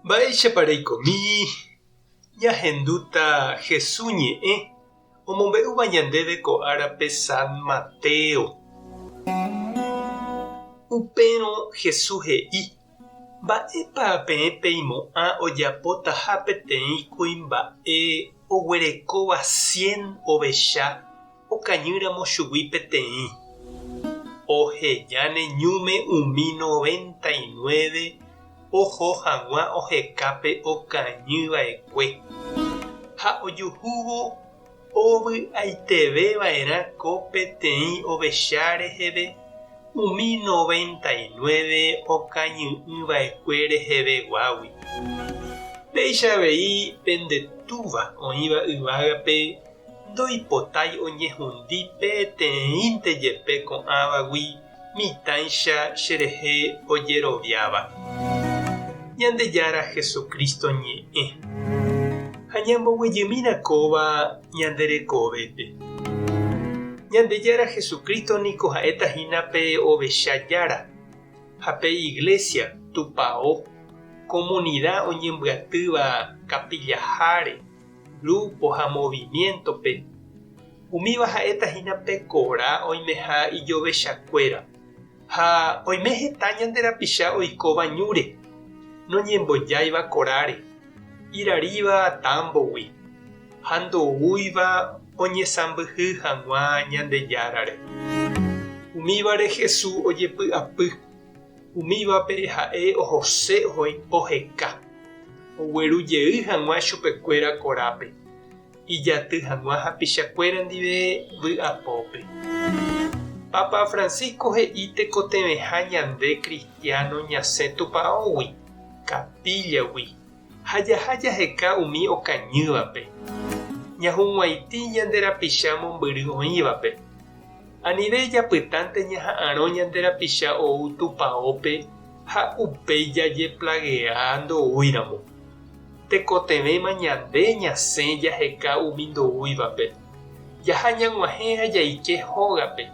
Mba'éichapa reikomi ñahendúta Jesús ñe'ẽ omombe'úva ñandéve ko árape San Mateo. Upérõ Jesús he'i, Mba'épa peẽ peimo'ã ojapotaha peteĩ kuimba'e oguerekóva cien ovecha okañýramo chugui peteĩ? Ohejáne ñúme umi noventa y nueve oho hag̃ua oheka pe okañy va'ekue. Ha ojuhúvo ovy'aiteve va'erã ko peteĩ ovecha reheve umi noventa y nueve okañy'ỹ va'ekue reheve guágui. Péicha avei pende Túva oĩva yvágape ndoipotái oñehundi peteĩnte jepe ko'ãvagui mitãicha cherehe ojeroviáva. Ñandejára Jesucristo ñe'ẽ. Ha ñamboguejymína kóva ñande rekovépe. Ñandejára Jesucristo niko ha'éta hína pe ovecha jára, ha pe Iglesia, Tupao, komunida oñembyatýva kapillaháre, grupo ha movimiento-pe, umíva ha'éta hína pe kora oimeha ijovechakuéra. Ha oime heta ñande rapicha oikóva ñúre, noñembojáiva koráre, iraríva támbogui, ha ndoúiva oñesãmbyhy hag̃ua Ñandejárare. Umívare Jesús ojepy'apy, umívape ha'e ohose oheka, ogueru jey hag̃ua chupekuéra korápe, ijaty hag̃ua hapichakuéra ndive vy'apópe. Papa Francisco he'i tekotevẽha ñande cristiano ñasẽ tupãógui, capilla-gui, ha jaha jaheka umi okañývape, ñahug̃uaitĩ ñande rapicha mombyry oĩvape. Anive japytánte ñaha'arõ ñande rapicha ou tupãópe ha upéi jajeplagea ndoúiramo. Tekotevẽma ñande ñasẽ jaheka umi ndoúivape. Jaha ñag̃uahẽ ha jaike hógape.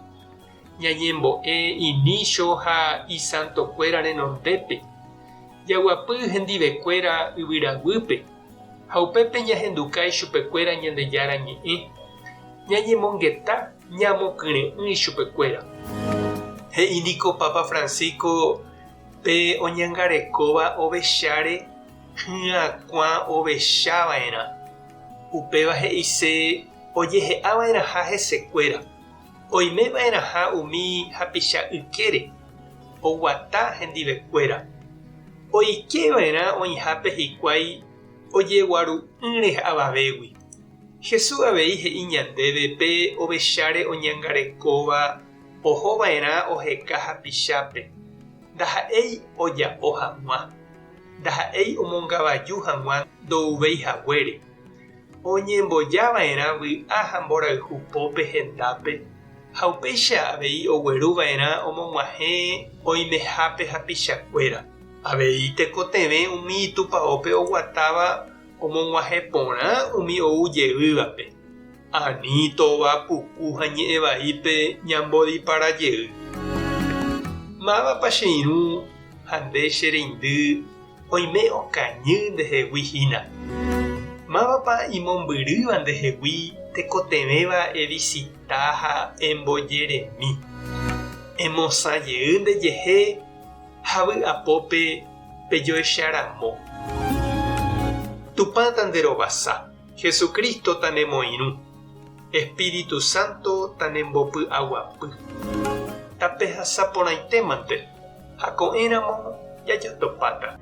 Ñañembo'e inícho ha isantokuéra renondépe. Jaguapy hendivekuéra yvyraguýpe ha upépe ñahenduka ichupekuéra Ñandejára Ñe'ẽ. Ñañemongeta ñamokyre'ỹ ichupekuéra. He'i niko Papa Francisco pe oñangarekóva ovecháre hyakuã ovecha va'erã. Upéva he'ise ojehe'a va'erãha hesekuéra, oime va'erãha umi hapicha ykére, oguata hendivekuéra. Oike va'erã oĩhápe hikuái ojeguaru'ỹre avavégui. Jesús avei he'i ñandéve pe ovecháre oñangarekóva oho va'erã oheka hapichápe, ndaha'éi oja'o hag̃ua, ndaha'éi omongavaju hag̃ua ndouvéi haguére. Oñemboja va'erã vy'a ha mborayhu pópe hendápe ha upéicha avei ogueru va'erã omog̃uahẽ oimehápe hapichakuéra. Avei tekotevẽ umi itupaópe oguatáva Omog̃uahẽ porã umi ou jeývape, ani tova puku ha ñe'ẽ vaípe ñambodipara jey. Mávapa che irũ ha nde che reindy oime okañy ndehegui hína? Mávapa imombyrýva ndehegui tekotevẽva evisita ha embojeremi? Emosã jey ndejehe ha vy'apópe pejoecharamo. Tupã tanderovasa, Jesucristo tanemoirũ, Espíritu Santo tanembopy'aguapy. Tapehasa porãitémante ha ko'ẽramo jajotopáta.